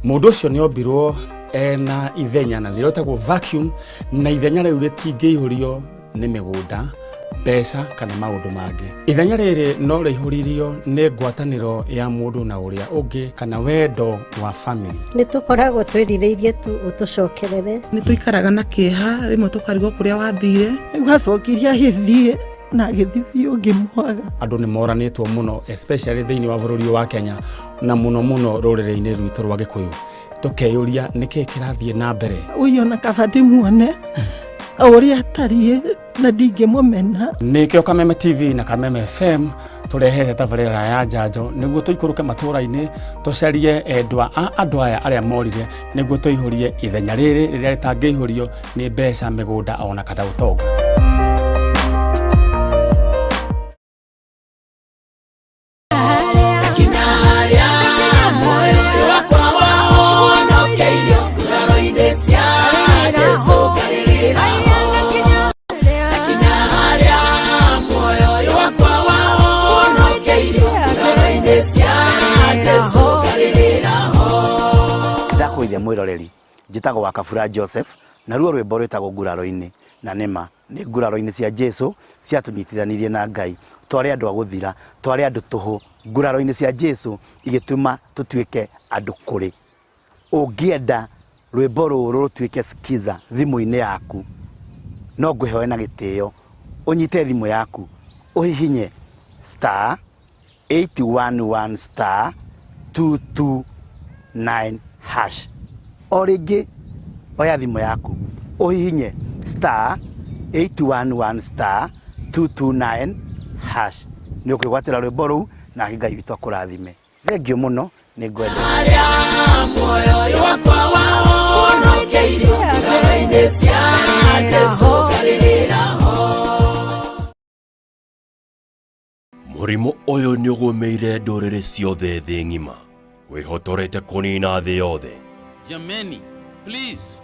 Mũndũ ũcio nĩ ombirwo ena ithenya na nĩrĩo rĩtagwo vacuum na ithenya rĩu rĩtingĩihũrio nĩ mĩgũnda mbeca kana maũndũ mangĩ. Ithenya rĩrĩ no rĩihũririo nĩ ngwatanĩro ya mũndũ na ũrĩa ũngĩ kana wendo wa family. Nĩ tũkoragwo twĩrirĩirie tu ũtũcokerere. Nĩ tũikaraga na kĩeha rĩmwe tũkarigwo kũrĩa wathire. Rĩu acokire agĩthiĩ na agĩthiĩ biũ ngĩmwaga. Andũ nĩ moranĩtwo mũno especially thĩinĩ wa bũrũri wa Kenya na mũno mũno rũrĩrĩ-inĩ rwitũ rwa Gĩkũyũ. Tũkeyũria nĩkĩĩ kĩrathiĩ na mbere. Ũyũ ona kaba ndĩmuone o ũrĩa atariĩ na ndingĩmũmena. Nĩkĩo Kameme TV na Kameme FM tũrehete tabarĩra ya njanjo nĩguo tũikũrũke matũũra-inĩ tũcarie endwa a andũ aya arĩa morire nĩguo tũihũrie ithenya rĩrĩ rĩrĩa rĩtangĩihũrio nĩ mbeca mĩgũnda ona kana ũtonga. Ndakwĩthia mwĩroreri njĩtagwo wa Kabura Joseph naruo rwĩmbo rwĩtagwo nguraro-inĩ na nĩma nĩ nguraro-inĩ cia Jesu ciatũnyitithanirie na Ngai twarĩ andũ a gũthira twarĩ andũ tũhũ nguraro-inĩ cia Jesu igĩtũma tũtuĩke andũ kũrĩ. Ũngĩenda rwĩmbo rũrũ rũtuĩke skiza thimũ-inĩ yaku no ngwĩhoe na gĩtĩo ũnyite thimũ yaku ũhihinye star 811 star 229 hash. O rĩngĩ oya thimũ yaku ũhihinye star 811 star 229 hash nĩ ũkwĩgwatĩra rwĩmbo rũu nake Ngai witũ akũrathime. Thengiũ mũno nĩ ngwenda. Mũrimũ ũyũ nĩ ũgũmĩire ndũrĩrĩ ciothe thĩ ng'ima wĩhotorete kũnina thĩ yothe. Jameni, please,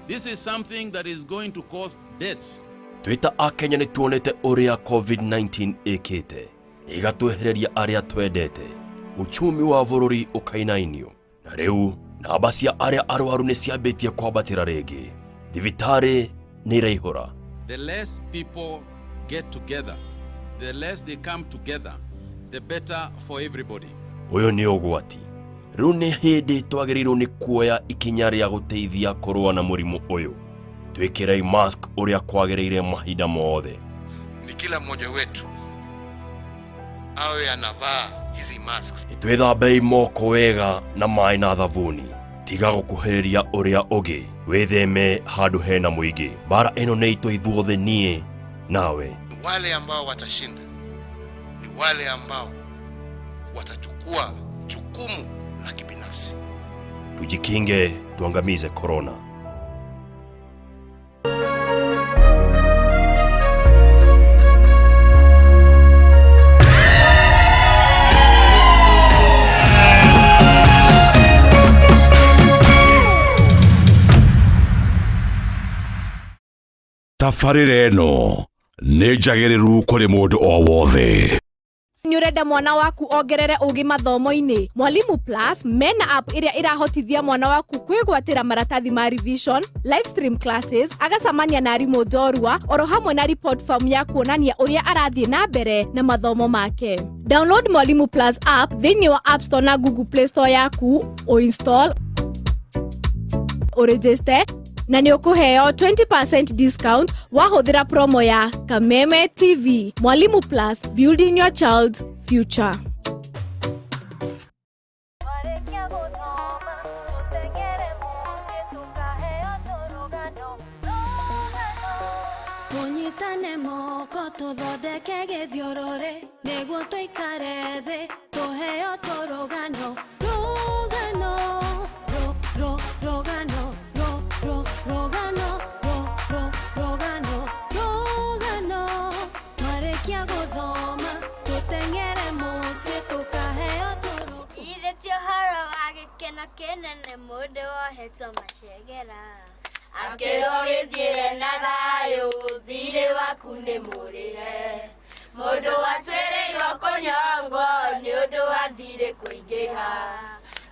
this is something that is going to cause deaths. Twĩta Akenya nĩ tuonete ũrĩa COVID-19 ĩkĩte ĩgatwehereria arĩa twendete uchumi wa bũrũri ũkainainio na rĩu namba cia arĩa arwaru nĩ ciambĩtie kwambatĩra rĩngĩ thibitarĩ nĩ iraihũra. The less people get together, the less they come together, the better for everybody. Ũyũ nĩ ũgwati. Rĩu nĩ hĩndĩ twagĩrĩirwo nĩ kuoya ikinya rĩa gũteithia kũrũa na mũrimũ ũyũ. Twĩkĩrei mask ũrĩa kwagĩrĩire mahinda mothe. Ni kila mmoja wetu awe anavaa hizi masks. Twĩthambei moko wega na maĩ na thabuni. Tiga gũkuhĩrĩria ũrĩa ũngĩ. Wĩtheme handũ hena mũingĩ. Mbara ĩno nĩ itũ ithuothe niĩ nawe. Wale ambao watashinda ni wale ambao watachukua jukumu la kibinafsi. Tujikinge, tuangamize corona. Tabarĩra ĩno nĩ njagĩrĩru kũrĩ mũndũ o wothe. Nĩ ũrenda mwana waku ongerere ũgĩ mathomo-inĩ? Mwalimu Plus mena app ĩrĩa ĩrahotithia mwana waku kwĩgwatĩra maratathi ma revision, live stream classes, agacamania na arimũ njorua, oro hamwe na report form ya kuonania ũrĩa arathiĩ na mbere na mathomo make. Download Mwalimu Plus app thĩinĩ wa App Store na Google Play Store yaku, ũinstall, ũregister na nĩ ũkũheo 20% discount wahũthĩra promo ya Kameme TV. Mwalimu Plus, building your child's future. Tũnyitane moko tũthondeke gĩthiũrũrĩ nĩguo tũikare thĩ tũheo tũrũgano rũgano rũ rũ rũgano rũ rũ rũgano rũ rũ rũgano rũgano twarĩkia gũthoma tũteng'ere mũciĩ tũkaheo tũrũgano. Ithe ti ũhoro wa gĩkeno kĩnene mũndũ wohetwo macegera akĩrwo gĩthiĩre na thayũ thirĩ waku nĩ mũrĩhe mũndũ watuĩrĩirwo kũnyongwo nĩ ũndũ wa thirĩ kũingĩha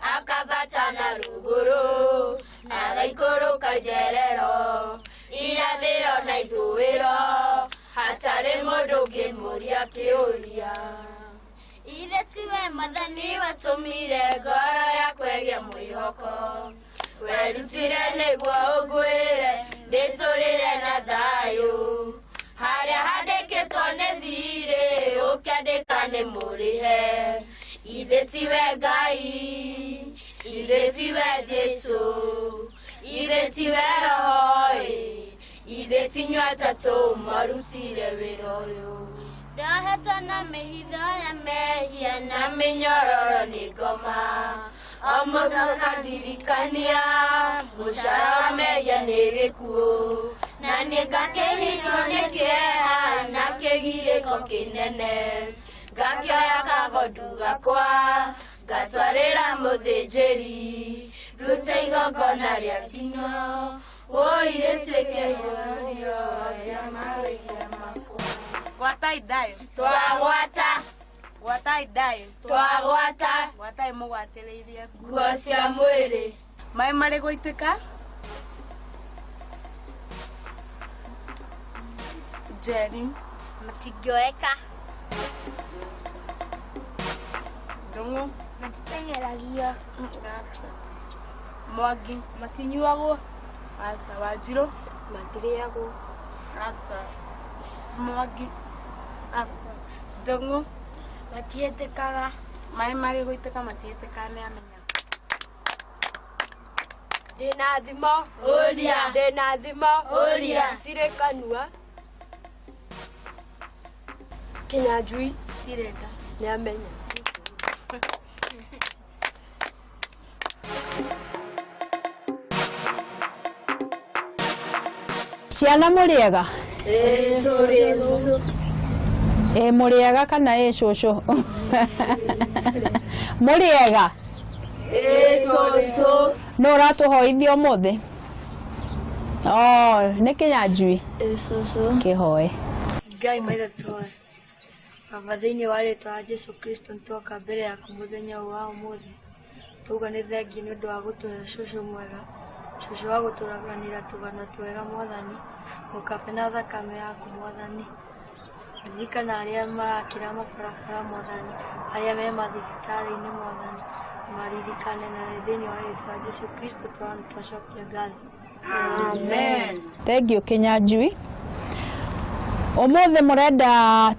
akambata na rũgũrũ na agaikũrũka itherero irathĩro na ithũĩro hatarĩ mũndũ ũngĩmũria kĩũria. Ithe tiwe Mwathani watũmire ngoro yakwa ĩgĩe mwĩhoko werutire nĩguo ũngwĩre ndĩtũrĩre na thayũ harĩa handĩkĩtwo nĩ thirĩ ũkĩandĩka nĩ mũrĩhe. Ithe tiwe Ngai, ithe tiwe Jesũ, ithe tiwe Roho ĩ, ithe ti inyuĩ atatũ mwarutire wĩra ũyũ. Ndohetwo na mĩhitho ya mehia na mĩnyororo nĩ ngoma o mũndũ akandirikania mũcara wa mehia nĩ gĩkuũ na nĩ ngakĩnyitwo nĩ kĩeha na kĩgirĩko kĩnene ngakĩoya kagondu gakwa ngatwarĩra mũthĩnjĩri rute igongona rĩa njino wũi rĩtuĩke ihonokio rĩa mawĩhia makwa. Gwatai thayũ. Twagwata. Gwatai thayũ. Twagwata. Gwatai mũgwatĩrĩirie nguo cia mwĩrĩ. Maĩ marĩ gũitĩka. Njeri. Matingĩoeka. Ndũng'ũ. Matiteng'eragio. Mwangi. Matinyuagwo. Aca. Wanjirũ. Matirĩagwo. Aca. Mwangi. Aca. Ndũng'ũ. Matihetĩkaga. Maĩ marĩ gũitĩka matihĩtĩkaga nĩ amenya. Ndĩna thimo. Ũria. Ndĩna thimo. Ũria. Cirĩ kanua. Kĩnyanjui. Tirenda. Nĩ amenya. Ciana mũrĩega? Ĩĩ tũrĩ cũcũ. Ĩ mũrĩega kana ĩ cũcũ? Mũrĩega? Ĩĩ cũcũ. Nũ ũratũhoithia ũmũthĩ? Oh, nĩ Kĩnyanjui? Ĩĩ cũcũ. Kĩhoe. Ngai maithe tũhoe. Baba thĩinĩ wa rĩtwa rĩa Jesũ Kristo nĩtwoka mbere yaku mũthenya ũyũ wa ũmũthĩ. Twauga nĩ thengiũ nĩ ũndũ wa gũtũhe cũcũ mwega, cũcũ wa gũtũganĩra tũgano twega Mwathani, mũkabe na thakame yaku Mwathani. Ririkana arĩa marakĩra mabarabara Mwathani, arĩa me mathibitarĩ-inĩ Mwathani, maririkane na thĩinĩ wa rĩtwa rĩa Jesũ Kristo twacokia ngatho. Amen. Thengiũ Kĩnyanjui. Ũmũthĩ mũrenda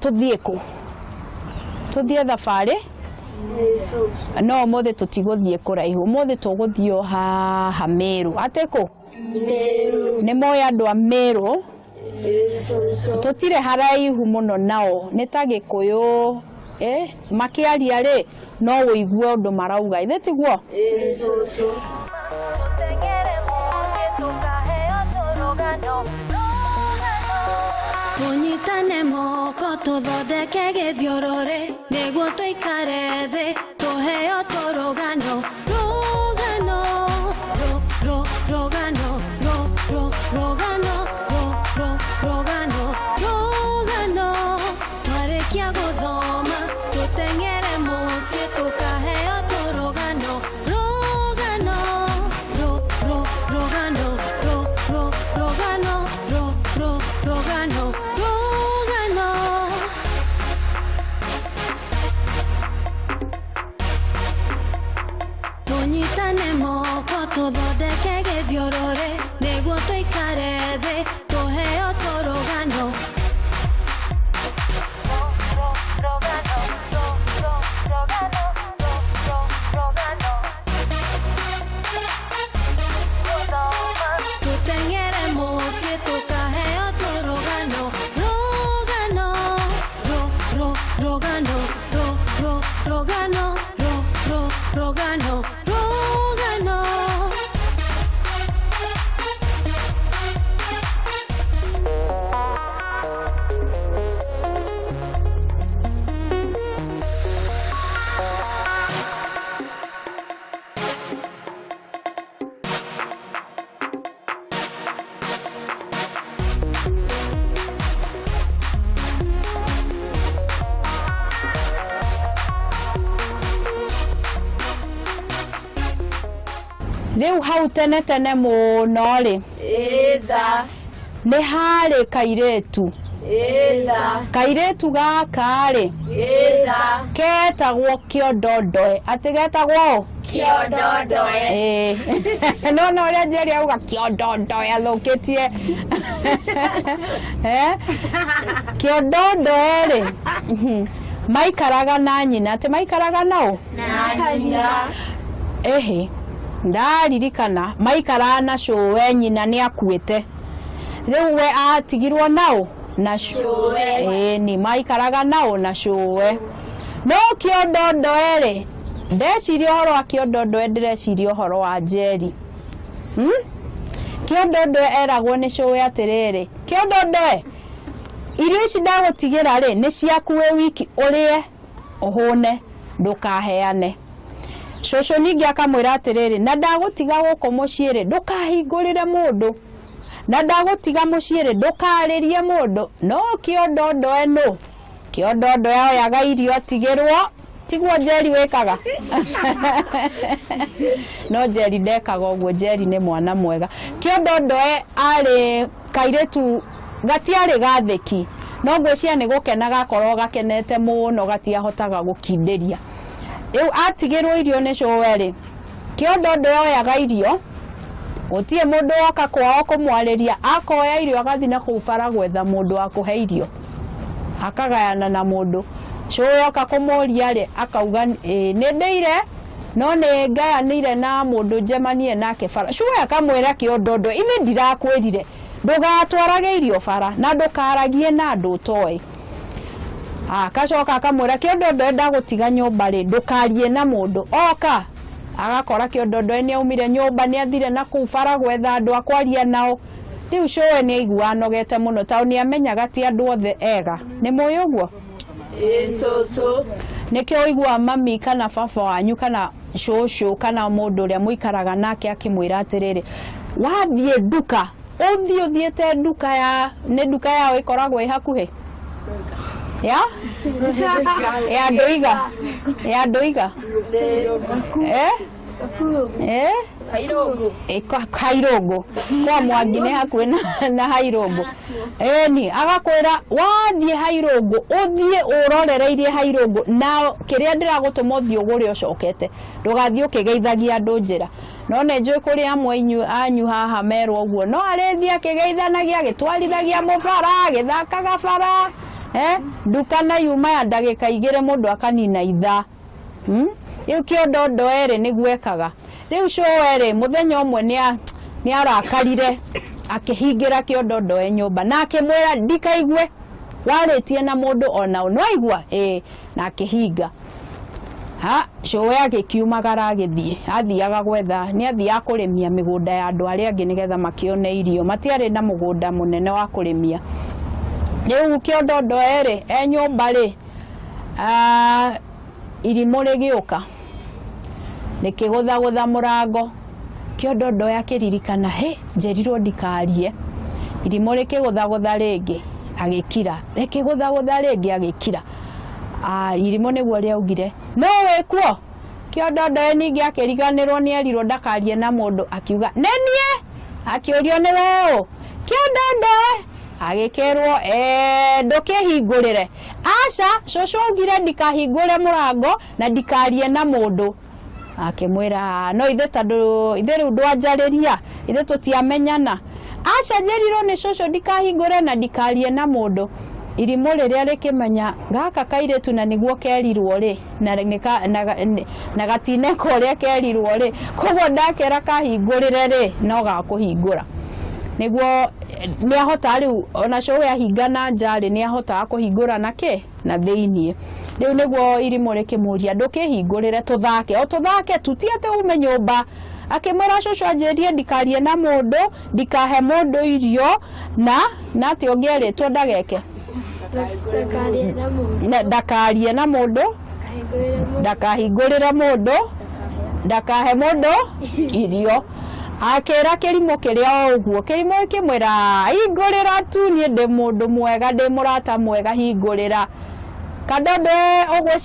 tũthiĩ kũ? Tũthiĩ thabarĩ? No ũmũthĩ tũtigũthiĩ kũraihu, ũmũthĩ tũgũthiĩ o haha Meru. Atĩ kũ? Nĩ moĩ andũ a Meru? Tũtirĩ haraihu mũno nao, nĩ ta Gĩkũyũ makĩaria rĩ no ũigue ũndũ marauga, ithe tiguo? Tũnyitane moko tũthondeke gĩthiũrũrĩ nĩguo tũikare thĩ tũheo tũrũgano rũgano rũ rũ rũgano rũ rũ rũgano rũ rũ Rũgano ru ru rũgano rũgano. Rĩu hau tene tene mũno rĩ, Ĩtha. nĩ harĩ kairĩtu. Ĩtha. Kairĩtu gaka rĩ, Ĩtha. ketagwo kĩondondoe. Atĩ getagwo ũ? Kĩondondoe. Ĩĩ. No ũrĩa Njeri auga kĩondondoe athũkĩtie. Eh? Kĩondondoe rĩ, maikaraga na nyina. Atĩ maikaraga na ũ? Na nyina. Ĩhĩ, ndaririkana maikaraga na cũwe, nyina nĩ akuĩte. Rĩu we atigirwo naũ? Na Cũwe. Ĩni, maikaraga naũ? Na cũwe. No kĩondondoe rĩ, ndeciria ũhoro wa kĩondondoe, ndĩreciria ũhoro wa Njeri. Kĩondondoe eragwo nĩ cũwe atĩrĩrĩ, kĩondondoe, irio ici ndagũtigĩra rĩ, nĩ ciaku wĩ wiki, ũrĩe ũhũne, ndũkaheane. Cũcũ ningĩ akamwĩra atĩrĩrĩ, na ndagũtiga gũkũ mũciĩ rĩ, ndũkahingũrĩre mũndũ, na ndagũtiga mũciĩ rĩ, ndũkarĩrie mũndũ. No kĩondondoe nũ? Kĩondondoe oyaga irio atigĩrwo, tiguo Njeri wĩkaga? No Njeri ndekaga ũguo, Njeri nĩ mwana mwega. Kĩondondoe arĩ kairĩtu gatiarĩ gathĩki, no ngwĩciria nĩ gũkena gakorwo gakenete mũno, gatiahotaga gũkindĩria. Rĩu atigĩrwo irio nĩ cũwe rĩ, kĩondondoe oyaga irio, gũtirĩ mũndũ woka kwao kũmwarĩria, akoya irio agathiĩ na kũu bara gwetha mũndũ wa kũhe irio, akagayana na mũndũ. Cũwe oka kũmũria rĩ, akauga ĩĩ nĩ ndĩire, no nĩ ngayanĩire na mũndũ njemanie nake bara. Cũwe akamwĩra kĩondondoe, ithe ndirakwĩrire ndũgatwarage irio bara na ndũkaragie na andũ ũtoĩ. Akacoka akamwĩra kĩondondoe ndagũtiga nyũmba rĩ, ndũkarie na mũndũ. Oka agakora kĩondondoe nĩ aumire nyũmba, nĩ athire na kũu bara gwetha andũ a kwaria nao. Rĩu cũwe nĩ aigua anogete mũno, tondũ nĩ amenyaga ti andũ othe ega. Nĩ mũĩ ũguo? Ĩĩ cũcũ. Nĩkĩo ũiguaga mami kana baba wanyu kana cũcũ kana mũndũ ũrĩa mũikaraga nake akĩmwĩra atĩrĩrĩ, wathiĩ nduka, ũthiĩ ũthiĩte nduka ya, nĩ nduka yao ĩkoragwo ĩ hakuhĩ? Ya? Ya Ndũiga? Ya Ndũiga? Eh? Eh? Kairũngũ. Kairũngũ. Kwa Mwangi nĩ hakuhĩ na Hairũngũ. Ĩni, agakwĩra wathiĩ Hairũngũ, ũthiĩ ũrorereirie Hairũngũ, na kĩrĩa ndĩragũtũma ũthiĩ ũgũre ũcokete, ndũgathiĩ ũkĩgeithagia andũ njĩra. No nĩ njũĩ kũrĩ amwe anyu haha merwo ũguo, no arĩthiĩ akĩgeithanagia, agĩtwarithagia mũbara, agĩthakaga bara. Nduka na yuma ya ndagĩka igĩrĩ mũndũ akanina ithaa. Rĩu kĩondondoe rĩ, nĩguo ekaga. Rĩu cũwe rĩ, mũthenya ũmwe nĩ arakarire, akĩhingĩra kĩondondoe nyũmba, na akĩmwĩra ndikaigue warĩtie na mũndũ ona ũ. No aigua? Ĩĩ, na akĩhinga. Ha, cũwe agĩkiumagara agĩthiĩ, athiaga gwetha, nĩ athiaga kũrĩmia mĩgũnda ya andũ arĩa angĩ nĩgetha makĩone irio. Matiarĩ na mũgũnda mũnene wa kũrĩmia. Rĩu kĩondondoe rĩ, e nyũmba rĩ, irimũ rĩgĩũka, rĩkĩgũthagũtha mũrango. Kĩondondoe akĩririkana, hĩ, njerirwo ndikarie. Irimũ rĩkĩgũthagũtha rĩngĩ, agĩkira. Rĩkĩgũthagũtha rĩngĩ, agĩkira. Irimũ nĩguo rĩaugire, no wĩkuo? Kĩondondoe ningĩ akĩriganĩrwo nĩ erirwo ndakarie na mũndũ, akiuga, nĩ niĩ? Akĩũrio nĩ we ũ? Kĩondondoe agĩkĩrwo, ndũkĩhingũrĩre. Aca, cũcũ augire ndikahingũre mũrango na ndikarie na mũndũ. Akĩmwĩra, no ithe tondũ ithe rĩu ndwanjarĩria, ithe tũtiamenyana. Aca, njerirwo nĩ cũcũ ndikahingũre na ndikarie na mũndũ. Irimũ rĩrĩa rĩkĩmenya gaka kairĩtu na nĩguo kerirwo rĩ, na gatineka ũrĩa kerirwo rĩ, koguo ndakera kahingũrĩre rĩ, no gakũhingũra. Nĩguo nĩ ahota rĩu ona cũwe ahinga na nja rĩ, nĩ ahotaga kũhingũra na kĩ na thĩiniĩ. Rĩu nĩguo irimũ rĩkĩmũria, ndũkĩhingũrĩre tũthake o tũthake tu, ti atĩ ume nyũmba. Akĩmwĩra, cũcũ anjĩrie ndikarie na mũndũ, ndikahe mũndũ irio, na atĩ ũngĩerĩtwo ndageke Ndakarie na mũndũ. Ndakarie na mũndũ, ndakahingũrĩre mũndũ, ndakahe mũndũ irio. Akĩra kĩrimũ kĩrĩa o ũguo, kĩrimũ gĩkĩmwĩra, hingũrĩra tu, niĩ ndĩ mũndũ mwega, ndĩ mũrata mwega, hingũrĩra. Kadodo ũguo.